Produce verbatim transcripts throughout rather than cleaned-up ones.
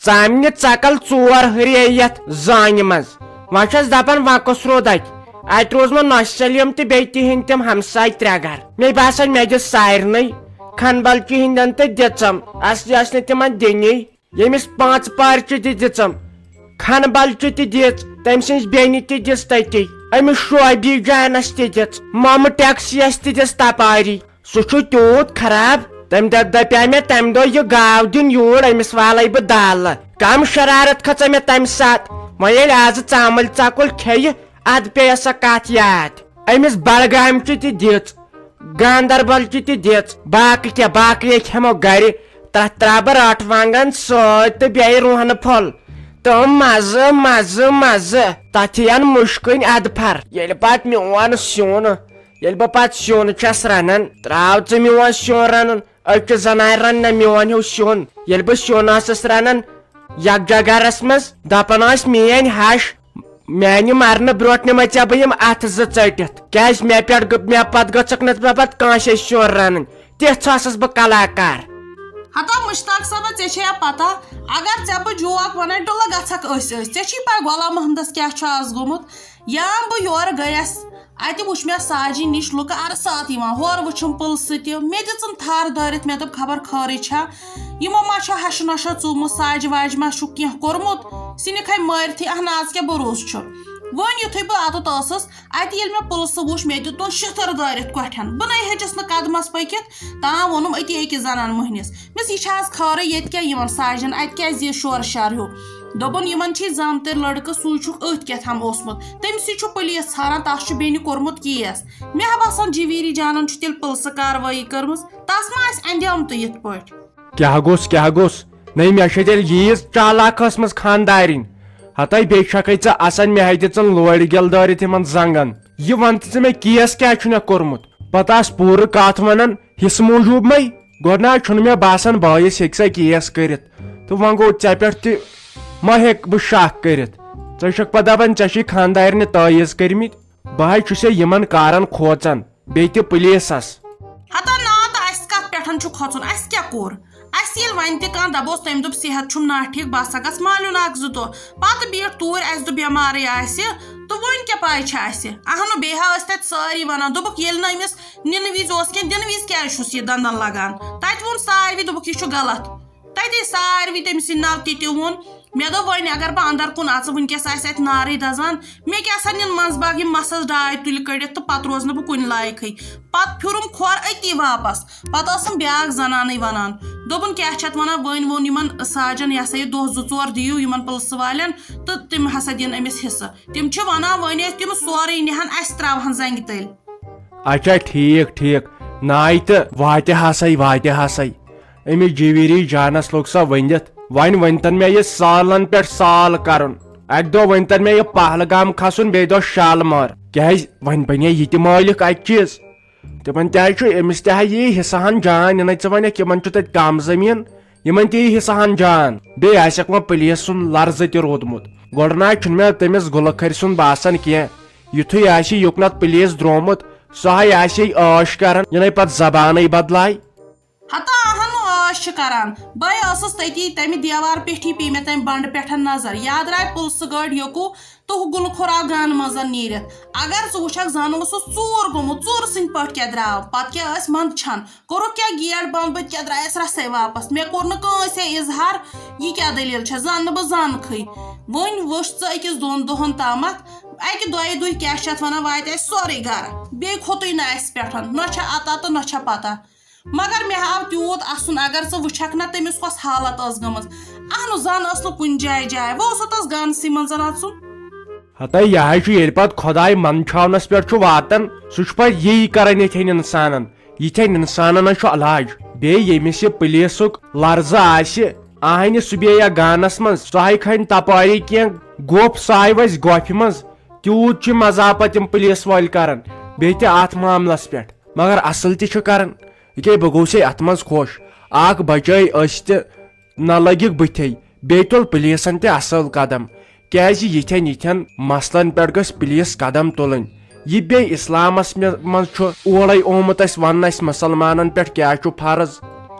ژامنہِ ژکل ژور ہُرے یتھ زانہِ منٛز۔ وۄنۍ چھس دپان، وۄنۍ کُس روٗد اتہِ؟ اتہِ روٗز مےٚ نۄشہِ سلیٖم تہٕ بیٚیہِ تِہنٛدۍ تِم ہمساے ترٛےٚ گرٕ۔ مےٚ باسان، مےٚ دِژ سارنٕے، کھنبلچہِ ہٕنٛدٮ۪ن تہٕ دِژم، اصلی ٲسۍ نہٕ تِمن دِنی۔ ییٚمِس پانٛژٕ پارچہِ تہِ دِژم، کھنبلچہِ تہِ دِژ، تٔمۍ سٕنٛزِ بیٚنہِ تہِ دِژ تٔتی، أمِس شوبی جانس تہِ دِژ، مامہٕ ٹیکسیس تہِ دِژ تپاری۔ سُہ چھُ تیوٗت خراب، تٔمۍ دپ-، دپیٛاو مےٚ تمہِ دۄہ، یہِ گاو دِن یوٗر، أمِس والے بہٕ دالہٕ۔ کم شرارت کھژے مےٚ تمہِ ساتہٕ۔ وۄنۍ ییٚلہِ آزٕ ژامٕلۍ ژکُل کھیٚیہِ، ادٕ پیٚیہِ سۄ کتھ یاد۔ أمِس بڈگامچہِ تہِ دِژ، گاندربلچہِ تہِ دِژ، باقٕے کیٛاہ، باقٕے ہے کھٮ۪مو گرِ۔ تتھ ترٛاو بہٕ رٹھ وانگن سۭتۍ تہٕ بیٚیہِ رُہنہٕ پھوٚل۔ تہٕ مزٕ، مزٕ، مزٕ۔ تتھ یِین مُشکٕنۍ ادفر۔ ییٚلہِ پتہٕ میون سیُن، ییٚلہِ بہٕ پتہٕ سیُن چھس رنان، ترٛاو ژٕ میون سیُن رنُن۔ أکِس زنانہِ رنہِ نہ میون ہیوٗ سیُن۔ ییٚلہِ بہٕ سیُن ٲسٕس رنان یکجا گرس منٛز، دپان ٲسۍ میٲنۍ ہش، میانہِ مرنہٕ برونٛٹھ نِمے ژےٚ بہٕ یِم اتھٕ زٕ ژٔٹِتھ، کیازِ مےٚ پٮ۪ٹھ گٔ-، مےٚ پتہٕ گٔژھکھ نہٕ مےٚ پتہٕ کٲنٛسے سیُن رنٕنۍ۔ تِژھ ٲسٕس بہٕ کلاکار۔ ہتا مشتاق صٲبہ، ژےٚ چھےٚ یا پتہ، اگر ژےٚ بہٕ جوک ونَے، ڈُلہٕ گژھکھ أسۍ أسۍ۔ ژےٚ چھے پاے غلام محمدس کیٛاہ چھُ آز گوٚمُت؟ یام بہٕ یورٕ گٔیس، اتہِ وُچھ مےٚ ساجہِ نِش لُکہٕ عرصات یِوان، ہورٕ وُچھُم پُلسہٕ تہِ۔ مےٚ دِژٕن تھر دٲرِتھ، مےٚ دوٚپ، خبر خٲرٕے چھا، یِمو ما چھُ ہشہِ نۄشہِ ژوٗمُت، ساجہِ واجہِ ما چھُکھ کینٛہہ کوٚرمُت؟ سِنہِ کھے مٲرتھٕے، اہن، از کیٛاہ بروسہٕ چھُ؟ وۄنۍ یُتھُے بہٕ اتُتھ ٲسٕس، اتہِ ییٚلہِ مےٚ پُلسہٕ وُچھ، مےٚ دیُتُن شِتھٕر دٲرِتھ کۄٹھٮ۪ن۔ بہٕ نے ہیٚچِس نہٕ قدمس پٔکِتھ، تام ووٚنُم أتی أکِس زنان مۄہنِس، مےٚ، یہِ چھا از خٲرٕے ییٚتہِ کیٛاہ یِوان ساجن، اتہِ کیٛازِ یہِ شورٕ شر ہیوٗ؟ دوٚپُن، یِمن چھُے زامتٕرۍ لڑکہٕ، سُے چھُکھ أتھۍ کیٛاہ تھام اوسمُت، تٔمسٕے چھُ پُلیٖس ژھاران، تس چھُ بیٚنہِ کوٚرمُت کیس۔ مےٚ ہا باسان، جویری جانن چھُ تیٚلہِ پُلسہٕ کاروٲیی کٔرمٕژ، تس ما آسہِ اندیومتُے یِتھ پٲٹھۍ۔ کیٛاہ گوٚژھ، کیٛاہ گوٚژھ؟ نَے، مےٚ چھےٚ تیٚلہِ ییٖژ چالاک ٲسمٕژ خاندارِنۍ۔ ہتاے، بیٚیہِ چھکھے ژٕ اسان، مےٚ ہے دِژٕن لورِ گٮ۪ل دٲرِتھ یِمن زنٛگن۔ یہِ ون تہٕ ژٕ مےٚ، کیس کیٛازِ چھُ مےٚ کوٚرمُت؟ پتہٕ آس پوٗرٕ کتھ ونان، حصہٕ موٗجوٗبمے۔ گۄڈٕ نہ حظ چھُنہٕ مےٚ باسان بٲیِس ہیٚکہِ سا کیس کٔرِتھ، تہٕ وۄنۍ گوٚو، ژےٚ پٮ۪ٹھ تہِ ما ہیٚکہٕ بہٕ شک کٔرِتھ؟ ژٕ چھکھ پتہٕ دپان، ژےٚ چھُے خاندارنہِ تٲویٖز کٔرمٕتۍ۔ بہٕ حظ چھُسے یِمن کارن کھوژان، بیٚیہِ تہِ پُلیٖسس۔ ہتا نا، تہٕ اسہِ کتھ پٮ۪ٹھ چھُ کھوژُن؟ اسہِ کیٛاہ کوٚر؟ اسہِ ییٚلہِ وۄنۍ تہِ کانٛہہ دپوس، تٔمۍ دوٚپ، صحت چھُم ناٹھیٖک، بہٕ ہسا گژھٕ مالیُن اکھ زٕ دۄہ۔ پتہٕ بیٖٹھ توٗرۍ، اسہِ دوٚپ، بٮ۪مارٕے آسہِ، تہٕ وۄنۍ کیٛاہ پاے چھِ اسہِ؟ اہنُو، بیٚیہِ ہا ٲسۍ تتہِ سٲری ونان، دوٚپُکھ، ییٚلہِ نہٕ أمِس نِنہٕ وِزِ اوس کینٛہہ، دِنہٕ وِزِ کیٛازِ چھُس یہِ دندن لگان؟ تتہِ ووٚن ساروی، دوٚپُکھ، یہِ چھُ غلط۔ تتے ساروی تٔمۍ سٕنٛدِ ناو تہِ تہِ ووٚن۔ مےٚ دوٚپ، وۄنۍ اگر بہٕ اندر کُن اژٕ، وٕنکیٚس آسہِ اتہِ نارٕے دزان، مےٚ کیٛاہ سا نِن منٛزباگ یِم مسس ڈاے تُلہِ کٔڑِتھ تہٕ پتہٕ روزٕ نہٕ بہٕ کُنہِ لایقٕے۔ پتہٕ پھیوٗرُم کھۄر أتی واپس۔ پتہٕ ٲسٕم بیٛاکھ زنانٕے ونان، دوٚپُن، کیٛاہ چھِ اتھ ونان، وۄنۍ ووٚن یِمن ساجن، یہِ ہسا یہِ دۄہ زٕ ژور دِیِو یِمن پُلسہٕ والٮ۪ن تہٕ تِم ہسا دِن أمِس حصہٕ۔ تِم چھِ ونان، وۄنۍ ٲسۍ تِم سورُے نِہن، اسہِ تراوہن زنٛگہِ تٔلۍ۔ اچھا، ٹھیٖک، ٹھیٖک۔ ناے تہٕ واتہِ ہسے، واتہِ ہسے۔ أمِس جویری جانس لوٚگ سا ؤنِتھ، وۄنۍ ؤنۍتن مےٚ یہِ سالن پٮ۪ٹھ سال کرُن۔ اکہِ دۄہ ؤنۍتن مےٚ یہِ پہلگام کھسُن، بیٚیہِ دۄہ شالمٲر۔ کیٛازِ وۄنۍ بنے یہِ تہِ مٲلِک اکہِ چیٖز۔ تِمن تہِ حظ چھُ، أمِس تہِ حظ یی حصہٕ ہن جان، یہِ نَے ژٕ ونکھ، یِمن چھُ تتہِ کم زٔمیٖن، یِمن تہِ یی حصہٕ ہن جان۔ بیٚیہِ آسٮ۪کھ وۄنۍ پُلیٖس سُنٛد لرزٕ تہِ روٗدمُت۔ گۄڈٕ نہ حظ چھُنہٕ مےٚ تٔمِس گُلہٕ کھرِ سُنٛد باسان کینٛہہ۔ یُتھُے آسہِ یہِ یُکنتھ پُلیٖس درٛومُت، سُہ ہاے آسہِ ہے عٲش کران، یہِ نَے پتہٕ زبانٕے بدلایہِ۔ ہتا اہنُو، عٲش چھِ کران۔ بہٕ ٲسٕس تٔتی، تَمہِ دیوار پیٚٹھی پیٚیہِ مےٚ تَمہِ بنٛڈٕ پٮ۪ٹھ نظر۔ یاد درٛاے پُلسہٕ گٲڑۍ یوٚکُو تہٕ ہُہ گُلہٕ کھوٚر آو گانہٕ منٛز نیٖرِتھ۔ اگر ژٕ وٕچھکھ، زن اوسُس ژوٗر گوٚمُت، ژوٗرٕ سٕنٛدۍ پٲٹھۍ کیٛاہ درٛاو؟ پتہٕ کیٛاہ ٲسۍ منٛدچھان؟ کوٚرُکھ کیٛاہ گیٹ بنٛد، بہٕ تہِ کیٛاہ درٛایس رسے واپس۔ مےٚ کوٚر نہٕ کٲنٛسے اظہار، یہِ کیٛاہ دٔلیٖل چھےٚ، زن نہٕ بہٕ زانکھٕے۔ وۄنۍ وٕچھ ژٕ أکِس دۄن دۄہن تامتھ، اکہِ دۄیہِ دۄہہِ کیٛاہ چھِ اتھ ونان، واتہِ اسہِ سورُے گرٕ، بیٚیہِ کھوٚتُے نہٕ اسہِ پٮ۪ٹھ، نہ چھےٚ عطا تہٕ نہ چھےٚ پتہ۔ مگر مےٚ آو تیوٗت اسُن، اگر ژٕ وٕچھکھ نہ تٔمِس کۄس حالت ٲس گٔمٕژ۔ اہنُو، زن ٲس نہٕ کُنہِ جایہِ جاے، وۄنۍ اوس تس گانسٕے منٛز اژُن۔ ہتے، یہِ حظ چھُ ییٚلہِ پتہٕ خۄداے منٛدچھاونس پٮ۪ٹھ چھُ واتان، سُہ چھُ پتہٕ یی کران یِتھٮ۪ن انسانن۔ یِتھٮ۪ن انسانن حظ چھُ علاج۔ بیٚیہِ ییٚمِس یہِ پُلیٖسُک لرزٕ آسہِ، آہنہِ سُہ بیٚیہِ یا گانس منٛز، سُہ ہاے کھنہِ تپٲری کینٛہہ گوٚپھ، سُہ ہاے وسہِ گۄپھِ منٛز۔ تیوٗت چھِ مزاپت یِم پُلیٖس وٲلۍ کران، بیٚیہِ تہِ اتھ معاملس پٮ۪ٹھ۔ مگر اصل تہِ چھِ کران۔ یہِ کیٛاہ، بہٕ گوٚوسے اتھ منٛز خۄش۔ اکھ بچٲے أسۍ تہِ، نہ لٔگِکھ بٕتھے، بیٚیہِ تُل پُلیٖسن تہِ اصل قدم۔ کیٛازِ یِتھٮ۪ن یِتھٮ۪ن مسلن پٮ۪ٹھ گژھِ پُلیٖس قدم تُلٕنۍ۔ یہِ بیٚیہِ اسلامس مہ-، منٛز چھُ اورے آمُت اسہِ وننہٕ، اسہِ مسلمانن پٮ۪ٹھ کیٛاہ چھُ فرض۔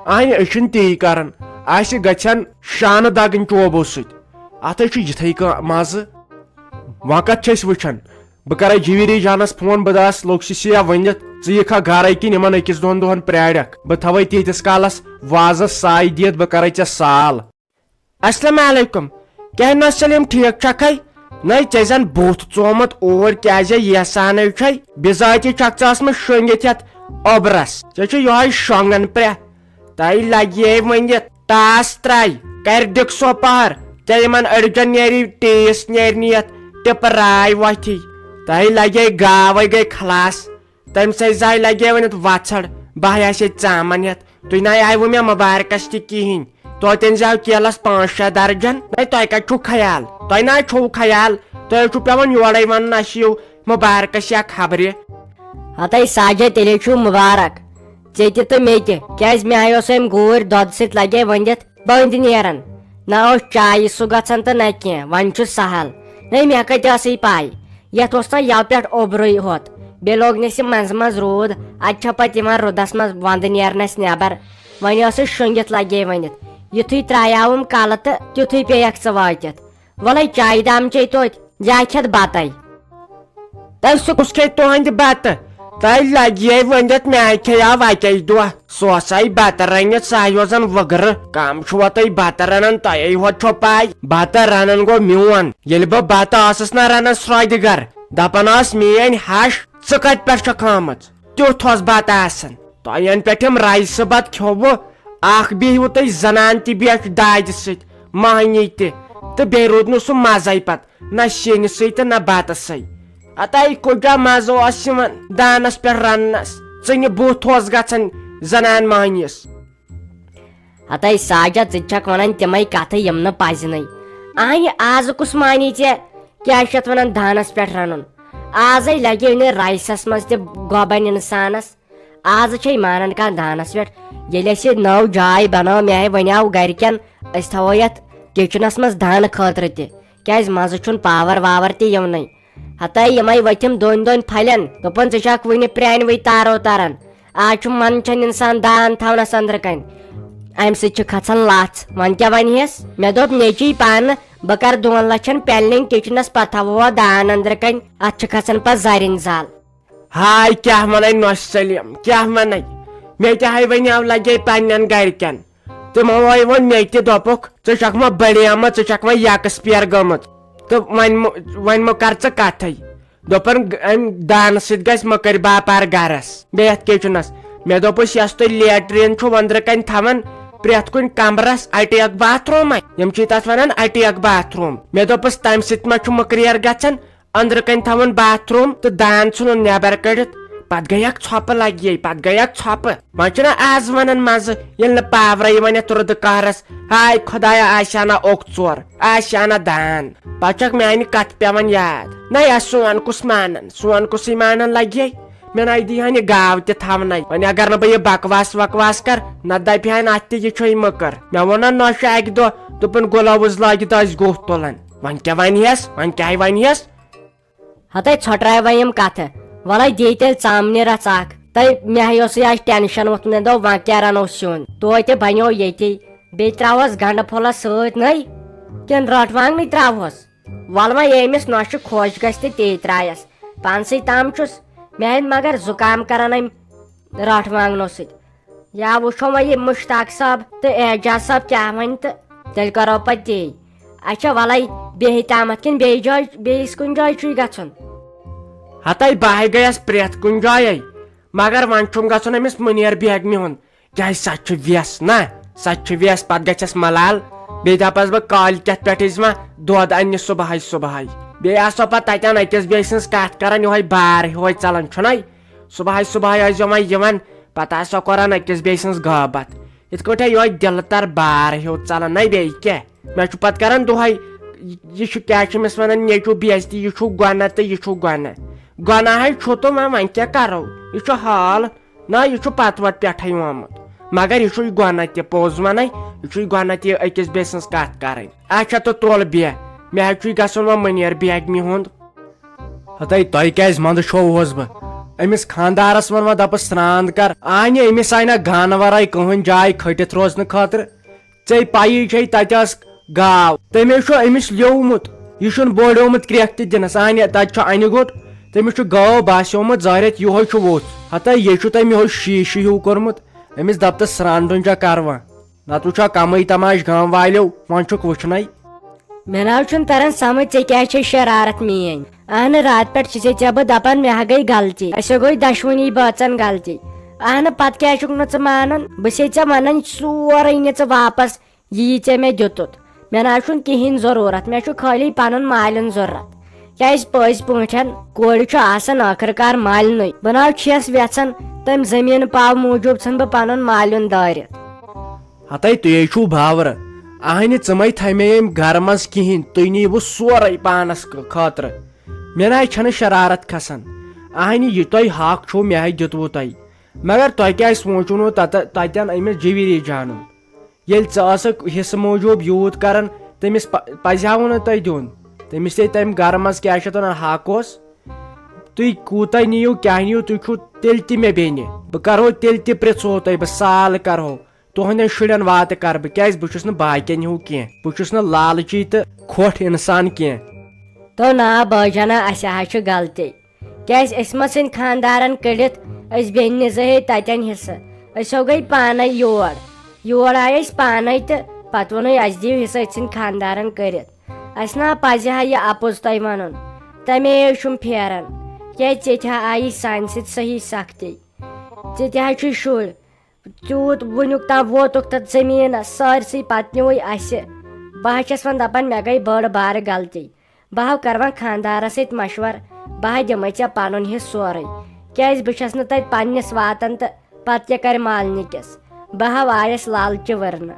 اہنہِ، أسۍ چھِنہٕ تی کران۔ اسہِ گژھن شانہٕ دگٕنۍ چوبو سۭتۍ۔ اتھ ہے چھُ یِتھے کٔنۍ مزٕ۔ وۄنۍ کتھ چھِ أسۍ وٕچھان؟ بہٕ کرے جویری جانس فون، بہٕ دس لوٚگ سِسیا ؤنِتھ، ژٕ یِکھا گرے کِنہٕ یِمن أکِس دۄن دۄہن پرٛارکھ؟ بہٕ تھاوے تیٖتِس کالس وازس ساے دِتھ، بہٕ کرے ژےٚ سال۔ السلام علیکم۔ کیٛاہ نہ سلیم، ٹھیٖک چھکھے؟ نَے، ژےٚ زن بُتھ ژومُت اوٗرۍ، کیٛازِ ییسانے چھے؟ بِذٲتی چھکھ ژٕ ٲسمٕژ شۄنٛگِتھ یتھ اوٚبرس۔ ژےٚ چھُ یۄہے شۄنٛگان پرٛٮ۪تھ۔ تۄہہِ لگیے ؤنِتھ ٹاس ترٛاے، کرِ ڈِکسو پہر، ژےٚ یِمن أڑجن نیری ٹیس نیرِ نہٕ یتھ ٹِپہٕ راے وۄتھی۔ تۄہہِ لگے گاوے گٔے خلاص۔ تٔمۍ سٕے زاے لگے ؤنِتھ وژھڑ، بہٕ ہا آسے ژامن ہٮ۪تھ۔ تُہۍ نَے آیوٕ مےٚ مُبارکس تہِ کِہینۍ۔ توتہِ أنۍ زیو کیلس پانٛژھ شےٚ درجن۔ ہے، تۄہہِ کتہِ چھُو خیال؟ تۄہہِ نہ چھُو خیال۔ تۄہہِ چھُو پٮ۪وان یورے ونُن، اسہِ یِیِو مُبارکس یا خبرِ۔ ہتے ساجد، تیٚلے چھُو مُبارک ژےٚ تہِ تہٕ مےٚ تہِ۔ کیٛازِ مےٚ ہاے اوس أمۍ گوٗرۍ دۄدٕ سۭتۍ لگے ؤنِتھ بٔنٛدۍ نیران۔ نہ اوس چایہِ سُہ گژھان تہٕ نہ کینٛہہ، وۄنۍ چھُ سہل۔ نَے، مےٚ کتہِ ٲسٕے پاے؟ یتھ اوس نہ یَوٕ پٮ۪ٹھ اوٚبرُے ہوت۔ بیٚیہِ لوگ نہٕ اَسہِ منٛزٕ منٛزٕ روٗد، اتہِ چھا پتہٕ یِوان رُدس منٛز ونٛدٕ نیرنس نٮ۪بر۔ وۄنۍ ٲسٕس شۄنٛگِتھ لگے ؤنِتھ۔ یُتھُے ترٛایاوُم کلہٕ تہٕ تیُتھُے پیٚیکھ ژٕ وٲتِتھ۔ وَلَے چایہِ دام چے توتہِ، یا کھٮ۪تھ بَتَے۔ تۄہہِ سُہ کُس کھیٚیہِ تُہنٛدِ بَتہٕ؟ تۄہہِ لَگہِ یے ؤنِتھ، مےٚ کھیٚیاو اَکے دۄہ۔ سُہ اوسَے بَتہٕ رٔنِتھ، سُہ ہیوٗ زَن وٕگرٕ۔ کَم چھُوا تُہۍ بَتہٕ رَنان، تۄہے ہوت چھو پَے۔ بَتہٕ رَنان گوٚو میون۔ ییٚلہِ بہٕ بَتہٕ ٲسٕس نہ رَنان سرٛۄدِ گَر، دَپان ٲس میٛٲنۍ ہَش، ژٕ کَتہِ پٮ۪ٹھ چھَکھ آمٕژ؟ تیُتھ اوس بَتہٕ آسان۔ تۄہہِ یَنہٕ پٮ۪ٹھ یِم رایسہٕ بَتہٕ کھیوٚوٕ، اَکھ بیٚہوٕ تُہۍ زَنان تہِ بیٚیہِ دادِ سۭتۍ، مۄہنی تہِ، تہٕ بیٚیہِ روٗد نہٕ سُہ مَزَے پَتہٕ۔ نہ سِنہِ سۭتۍ تہٕ نہ بتہٕ سۭتۍ۔ اتاے کُجا مزٕ اوس یِوان دانس پٮ۪ٹھ رننس، ژٕنہِ بُتھ اوس گژھان زنان مہنِس۔ ہتے ساجد، ژٕ چھکھ ونان تِمے کتھٕ یِم نہٕ پزنٕے۔ اہنہِ، آز کُس مانی ژےٚ کیاہ چھِ اتھ ونان دانس پٮ۪ٹھ رنُن؟ آزے لگے نہٕ رایسس منٛز تہِ گۄبن انسانس۔ آز چھے مانان کانٛہہ دانس پٮ۪ٹھ؟ ییٚلہِ اَسہِ نٔو جاے بنٲو، مےٚ ہے ونیاو گرِکٮ۪ن، أسۍ تھاوو یتھ کچنس منٛز دانہٕ خٲطرٕ تہِ، کیازِ منٛزٕ چھُنہٕ پاور واور تہِ یِونٕے۔ ہتے یِمے ؤتھِم دۄن دۄن پھلٮ۪ن، دوٚپُن، "ژٕ چھکھ وُنہِ پرٛانہِ وٕے تارو تران، آز چھُ منٛدچھان انسان دان تھاونس أنٛدرٕ کنۍ، امہِ سۭتۍ چھِ کھژان لژھ۔ وۄنۍ کیٛاہ ونہس؟" مےٚ دوٚپ، "نیٚچی پانہٕ، بہٕ کرٕ دۄن لچھن پینلنگ کچنس، پتہٕ تھاوو دان أنٛدرٕ کنۍ، اتھ چھِ کھژان پتہٕ زرٮ۪ن زال۔" ہاے، کیٛاہ ونے نۄش سلیٖم، کیٛاہ ونے؟ مےٚ تہِ ہاے ونیاو لگے پننٮ۪ن گرِکٮ۪ن۔ تِمو ہاے ووٚن مےٚ تہِ، دوٚپُکھ، "ژٕ چھکھ وۄنۍ بڑیمٕژ، ژٕ چھکھ وۄنۍ یکس پیر گٔمٕژ۔ تہٕ وۄنۍ مہ، وۄنۍ مہ کر ژٕ کتھے۔" دوٚپُن، "امہِ دانہٕ سۭتۍ گژھِ مٔکٕرۍ باپار گرس، بیٚیہِ یتھ کچنس۔" مےٚ دوٚپُس، "یۄس تُہۍ لیٹرین چھُو أنٛدرٕ کنۍ تھاوان پرٛٮ۪تھ کُنہِ کمرس، اٹیک باتھ روم، یِم چھِ تتھ ونان اٹیک باتھ روم۔" مےٚ دوٚپُس، "تمہِ سۭتۍ ما چھُ مٔکریر گژھان؟" أنٛدرٕ کنۍ تھاوُن باتھ روم تہٕ دان ژھُنُن نٮ۪بر کٔڑِتھ۔ پتہٕ گٔیکھ ژھۄپہٕ لگیے، پتہٕ گٔیکھ ژھۄپہٕ۔ وۄنۍ چھُنہ آز ونان منٛزٕ، ییٚلہِ نہٕ پاورے یِوان یتھ رُدٕ قہرس، ہاے خدایا، آسہِ ہا نہ اوٚک ژور، آسہِ ہا نہ دان۔ پتہٕ چھکھ میانہِ کتھٕ پٮ۪وان یاد۔ نہ یا سون کُس مانن، سون کُسٕے مانن لگیے۔ مےٚ نَے دی ہن یہِ گاو تہِ تھاونَے۔ وۄنۍ اگر نہٕ بہٕ یہِ بکواس وکواس کر، نہ دپہِ ہن اتھ تہِ یہِ چھوے مٔکٕر۔ مےٚ ووٚن نہ نۄشہِ اکہِ دۄہ، دوٚپُن، "گُلاوُز لٲگِتھ ٲسۍ گُہہ تُلان۔" وۄنۍ کیٛاہ ونہِ ہس؟ وۄنۍ کیٛاہ ونہِ ہس؟ ہتے ژھۄٹرایہِ وۄنۍ یِم کتھٕ۔ وَلَے دے تیٚلہِ ژامنہِ رژھ اکھ۔ تہٕ مےٚ ہے اوسُے آز ٹینشن ووٚتھمُت، مےٚ دوٚپ وۄنۍ کیٛاہ رنو سیُن؟ توتہِ بنیو ییٚتی۔ بیٚیہِ ترٛاوہوس گنڈٕ پھوٚلس سۭتۍ نٔے کِنہٕ رٲٹھ وانٛگنٕے ترٛاوہوس؟ وَلہٕ وۄنۍ ییٚمِس نۄشہِ خۄش گژھِ تہٕ تے ترٛایس۔ پانسٕے تام چھُس، مےٚ ہَے مگر زُکام کران أمۍ رٲٹھ وانٛگنو سۭتۍ۔ یا وٕچھو وۄنۍ یہِ مشتاق صٲب تہٕ اعجاز صٲب کیٛاہ وَنہِ تہٕ تیٚلہِ کرو پتہٕ تے۔ اچھا وَلَے، بیٚیہِ تامَتھ کِنہٕ بیٚیہِ جایہِ، بیٚیِس کُنہِ جایہِ چھُے گژھُن؟ ہتَے بہٕ ہَے گٔیَس پرٛٮ۪تھ کُنہِ جایے، مگر وۄنۍ چھُم گژھُن أمِس مُنیر بیگمہِ ہُنٛد۔ کیٛازِ سۄ چھِ وٮ۪س نا، سۄ چھِ وٮ۪س، پتہٕ گژھٮ۪س ملال۔ بیٚیہِ دپس بہٕ کالۍ کٮ۪تھ پٮ۪ٹھ أسۍ ما دۄد اننہِ صبحٲے صبحٲے۔ بیٚیہِ آسو پتہٕ تتٮ۪ن أکِس بیٚیہِ سٕنٛز کتھ کران، یِہوے بار ہیوے ژلان چھُنَے۔ صبحٲے صبحٲے ٲسۍ زیو وۄنۍ یِوان، پتہٕ آسو کران أکِس بیٚیہِ سٕنٛز غٲبت۔ یِتھ کٲٹھۍ یِہوے دِلہٕ تر بار ہیوٗ ژلان، نَے بیٚیہِ کیٛاہ؟ مےٚ چھُ پتہٕ کران دۄہے، یہِ چھُ کیٛاہ چھِ أمِس ونان، نیٚچوٗ بے عزتی، یہِ چھُو گۄناہ تہٕ یہِ چھُو گۄناہ۔ گۄناہے چھُ تہٕ وۄنۍ، وۄنۍ کیٛاہ کرو؟ یہِ چھُ حال۔ نہ، یہِ چھُ پتہٕ وتہٕ پٮ۪ٹھے آمُت۔ مگر یہِ چھُ یہِ گۄناہ تہِ، پوٚز ونَے، یہِ چھُ یہِ گۄناہ تہِ أکِس بیٚیہِ سٕنٛز کتھ کرٕنۍ۔ اچھا، تہٕ تُل بیٚہہ، مےٚ حظ چھُے گژھُن وۄنۍ مُنیر بیگمہِ ہُنٛد۔ ہتے، تۄہہِ کیٛازِ منٛدٕ چھووُس بہٕ؟ أمِس خانٛدارس ووٚن وۄنۍ، دپس، سرٛان کر۔ اہنہِ، أمِس آیہِ نہ گانہٕ ورٲے کٕہٕنۍ جاے کھٔٹِتھ روزنہٕ خٲطرٕ۔ ژےٚ پَیی چھے، تَتہِ ٲس گاو، تٔمۍ چھُ أمِس لیومُت۔ یہِ چھُنہٕ بوٚڑیومُت کرٛٮ۪کھ تہِ دِنس۔ اہنہِ، تَتہِ چھُ انہِ گوٚٹ، تٔمِس چھُ گٲو باسیومُت، ظٲہرت یِہوٚے چھُ ووٚژھ۔ ہتا، یہِ چھُ تٔمۍ یِہوٚے شیٖشہٕ ہیوٗ کوٚرمُت۔ أمِس دپتس، سرٛان ڈوٗنۍ چھا کروا؟ نتہٕ وٕچھو کمٕے تماش گام والیو، وۄنۍ چھُکھ وٕچھنَے۔ مےٚ ناو چھُنہٕ تران سمجھ، ژےٚ کیٛازِ چھے شرارت میٲنۍ؟ اہنہٕ، راتہٕ پٮ۪ٹھ چھُسے ژےٚ بہٕ دپان، مےٚ ہا گٔے غلطی، اَسہِ گوٚے دۄشوٕنی بٲژن غلطی۔ اہنہٕ، پتہٕ کیٛازِ چھُکھ نہٕ ژٕ مانان؟ بہٕ چھسے ژےٚ ونان سورُے، نہِ ژٕ واپس یہِ، یہِ ژےٚ مےٚ دیُتُتھ۔ مےٚ نہ حظ چھُنہٕ کِہینۍ ضروٗرت، مےٚ چھُ خٲلی پنُن مالیُن ضروٗرت۔ کیٛازِ پٔزۍ پٲٹھۍ کورِ چھُ آسان ٲخٕر کار مالنُے۔ بہٕ نہ حظ چھَس یژھان تٔمۍ زٔمیٖن پاو موٗجوٗب ژھٕن بہٕ پنُن مالیُن دٲرِتھ۔ ہتے تُہۍ ہے چھِو باورٕ۔ اہنہِ، ژٕ مَے تھَے مےٚ ییٚمۍ گرٕ منٛز کِہینۍ، تُہۍ نِیِو سورُے پانس خٲطرٕ۔ مےٚ نہ حظ چھَنہٕ شرارت کھسان۔ اہنہِ، یہِ تۄہہِ حق چھُو، مےٚ ہے دیُتوُ تۄہہِ۔ مگر تۄہہِ کیٛازِ سوٗنٛچوُ نہٕ تَتہِ، تَتٮ۪ن أمِس جویٖری جانُن؟ ییٚلہِ ژٕ ٲسٕکھ حصہٕ موٗجوٗب یوٗت کران، تٔمِس پ-، پزِ ہاوُ نہٕ تۄہہِ دیُن؟ تٔمِس تہِ تَمہِ گرٕ منٛز کیٛاہ چھِ اَتھ وَنان، حق اوس۔ تُہۍ کوٗتاہ نِیِو، کیٛاہ نِیِو، تُہۍ چھُو تیٚلہِ تہِ مےٚ بیٚنہِ۔ بہٕ کرہو تیٚلہِ تہِ، پرٛژھو تۄہہِ، بہٕ سال کرہو۔ تُہنٛدٮ۪ن شُرٮ۪ن واتہٕ کرٕ بہٕ، کیٛازِ بہٕ چھُس نہٕ باقین ہیوٗ کینٛہہ۔ بہٕ چھُس نہٕ لالچی تہٕ کھوٚٹھ انسان کینٛہہ۔ تو نا بٲجانہ، اسہِ حظ چھِ غلطی۔ کیٛازِ أسۍ ما ژھٕنۍ خانٛدارن کٔڑِتھ؟ أسۍ بیٚنہِ زٕ ہے تتٮ۪ن حصہٕ۔ أسۍ ہو گٔے پانے یور۔ یور آے أسۍ پانے تہٕ پتہٕ ووٚنُے، اسہِ دِیِو حصہٕ، أسۍ ژھٕنۍ خانٛدارن کٔڑِتھ۔ اسہِ نا پزِ ہا یہِ اپُز تۄہہِ ونُن۔ تمے چھُم پھیران۔ کیٛازِ ژےٚ تہِ ہا آیی سانہِ سۭتۍ صحیح سختی۔ ژےٚ تہِ ہا چھُے شُرۍ۔ تیوٗت وٕنیُک تام ووتُکھ تَتھ زٔمیٖنَس سٲرسٕے، پَتہٕ نیوٗوٕے اَسہِ۔ بہٕ ہا چھَس وۄنۍ دَپان، مےٚ گٔے بٔڑ بارٕ غلطی۔ بہٕ ہا کَرٕ وۄنۍ خانٛدارَس سۭتۍ مَشوَر، بہٕ ہا دِمَے ژےٚ پَنُن حِصہٕ سورُے۔ کیٛازِ بہٕ چھَس نہٕ تَتہِ پنٛنِس واتان تہٕ پَتہٕ کیٛاہ کَرِ مالنہِ کِس؟ بہٕ ہا آیَس لالچہِ ؤرنہٕ۔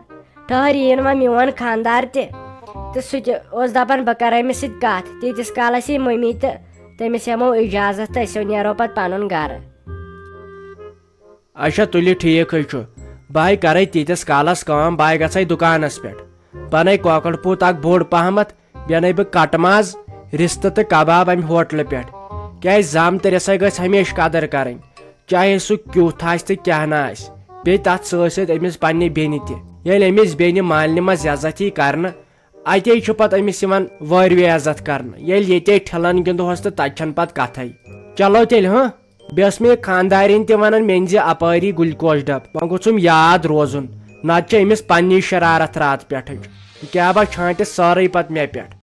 ٹھٔہر، یِیِن وۄنۍ میون خانٛدار تہِ۔ تہٕ سُہ تہِ اوس دَپان، بہٕ کَرٕ أمِس سۭتۍ کَتھ۔ تیٖتِس کالَس یی مٔمی تہٕ تٔمِس ہٮ۪مو اِجازت تہٕ أسۍ نیرو پَتہٕ پَنُن گَرٕ۔ اچھا، تُلِو، ٹھیٖک حظ چھُ۔ بہٕ ہاے کرے تیٖتِس کالس کٲم، بہٕ ہاے گژھے دُکانس پٮ۪ٹھ۔ بہٕ انے کۄکر پوٗت اکھ بوٚڑ پہمتھ، بیٚیہِ انے بہٕ کٹہٕ ماز، رِستہٕ تہٕ کباب امہِ ہوٹلہٕ پٮ۪ٹھ۔ کیٛازِ زامتٕرِس ہے گژھِ ہمیشہِ قدٕر کرٕنۍ، چاہے سُہ کیُتھ آسہِ تہٕ کیٛاہ نہٕ آسہِ۔ بیٚیہِ تتھ سۭتۍ سۭتۍ أمِس پننہِ بیٚنہِ تہِ۔ ییٚلہِ أمِس بیٚنہِ مالنہِ منٛز عزت یی کرنہٕ، اتے چھُ پتہٕ أمِس یِوان وٲروِ عزت کرنہٕ۔ ییٚلہِ ییٚتے ٹھِلن گِنٛدہوس تہٕ تتہِ چھنہٕ پتہٕ کتھے۔ چلو تیٚلہِ، ہاں؟ بیٚیہِ ٲس مےٚ یہِ خانٛدارِنۍ تہِ ونان، مےٚ أنۍ زِ اپٲری گلوکوز ڈبہٕ، وۄنۍ گوٚژھُم یاد روزُن، نتہٕ چھِ أمِس پننی شرارت راتہٕ پٮ۪ٹھٕچ۔ کیٛاہ با چھانٹہِ سٲرٕے پتہٕ مےٚ پٮ۪ٹھ۔